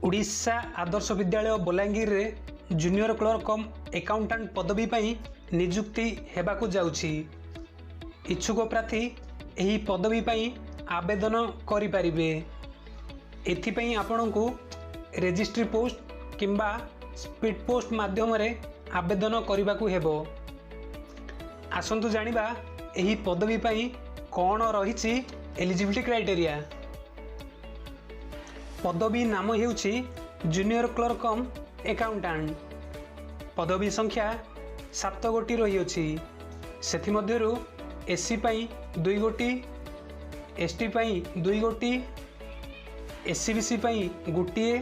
ଓଡ଼ିଶା ଆଦର୍ଶ ବିଦ୍ୟାଳୟ ବଲାଙ୍ଗୀରରେ junior clerk କମ୍ accountant ପଦବୀ ପାଇଁ ନିଯୁକ୍ତି ହେବାକୁ ଯାଉଛି। ଇଚ୍ଛୁକ ପ୍ରାର୍ଥୀ ଏହି ପଦବୀ ପାଇଁ ଆବେଦନ କରିପାରିବେ। ଏଥିପାଇଁ ଆପଣଙ୍କୁ ରେଜିଷ୍ଟ୍ରି ପୋଷ୍ଟ କିମ୍ବା ସ୍ପିଡ୍ ପୋଷ୍ଟ ମାଧ୍ୟମରେ ଆବେଦନ କରିବାକୁ ହେବ। ଆସନ୍ତୁ ଜାଣିବା ଏହି ପଦବୀ ପାଇଁ କ'ଣ ରହିଛି ଏଲିଜିବିଲିଟି କ୍ରାଇଟେରିଆ। ପଦବୀ ନାମ ହେଉଛି ଜୁନିୟର କ୍ଲର୍କ କମ୍ ଆକାଉଣ୍ଟାଣ୍ଟ। ପଦବୀ ସଂଖ୍ୟା ସାତ ଗୋଟି ରହିଅଛି। ସେଥିମଧ୍ୟରୁ ଏସ୍ ସି ପାଇଁ ଦୁଇ ଗୋଟି, ଏସ୍ ଟି ପାଇଁ ଦୁଇ ଗୋଟି, ଏସ୍ ଇ ବି ସି ପାଇଁ ଗୋଟିଏ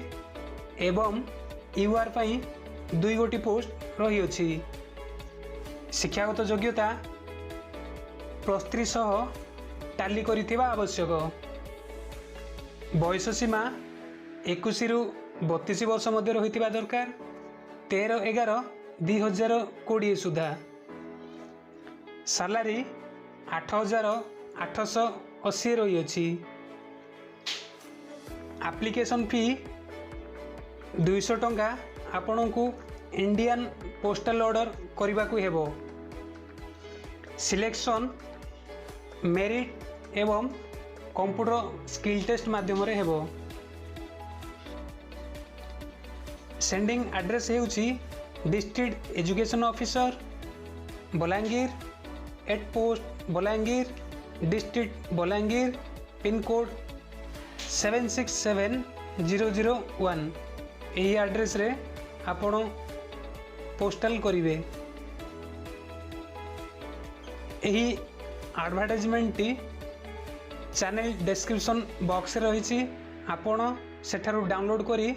ଏବଂ you ଆର୍ ପାଇଁ ଦୁଇ ଗୋଟି ପୋଷ୍ଟ ରହିଅଛି। ଶିକ୍ଷାଗତ ଯୋଗ୍ୟତା +3 ସହ ଟାଲି କରିଥିବା ଆବଶ୍ୟକ। ବୟସ ସୀମା 21ରୁ 32 ବର୍ଷ ମଧ୍ୟରେ ହୋଇଥିବା ଦରକାର 13/11/2020 ସୁଦ୍ଧା। ସାଲାରୀ 8880 ରହିଅଛି। ଆପ୍ଲିକେସନ୍ ଫି 200 ଟଙ୍କା ଆପଣଙ୍କୁ ଇଣ୍ଡିଆନ୍ ପୋଷ୍ଟାଲ ଅର୍ଡ଼ର କରିବାକୁ ହେବ। ସିଲେକ୍ସନ୍ ମେରିଟ୍ ଏବଂ କମ୍ପ୍ୟୁଟର ସ୍କିଲ୍ ଟେଷ୍ଟ ମାଧ୍ୟମରେ ହେବ। ସେଣ୍ଡିଂ ଆଡ୍ରେସ୍ ହେଉଛି district education officer, Balangir, at post Balangir, district Balangir, pincode 767001। ଏହି ଆଡ୍ରେସ୍ରେ ଆପଣ ପୋଷ୍ଟାଲ କରିବେ। ଏହି ଆଡ଼ଭର୍ଟାଇଜମେଣ୍ଟଟି ଚ୍ୟାନେଲ୍ ଡେସ୍କ୍ରିପସନ୍ ବକ୍ସରେ ରହିଛି। ଆପଣ ସେଠାରୁ ଡାଉନଲୋଡ଼୍ କରି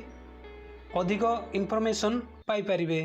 ଅଧିକ ଇନଫର୍ମେସନ୍ ପାଇପାରିବେ।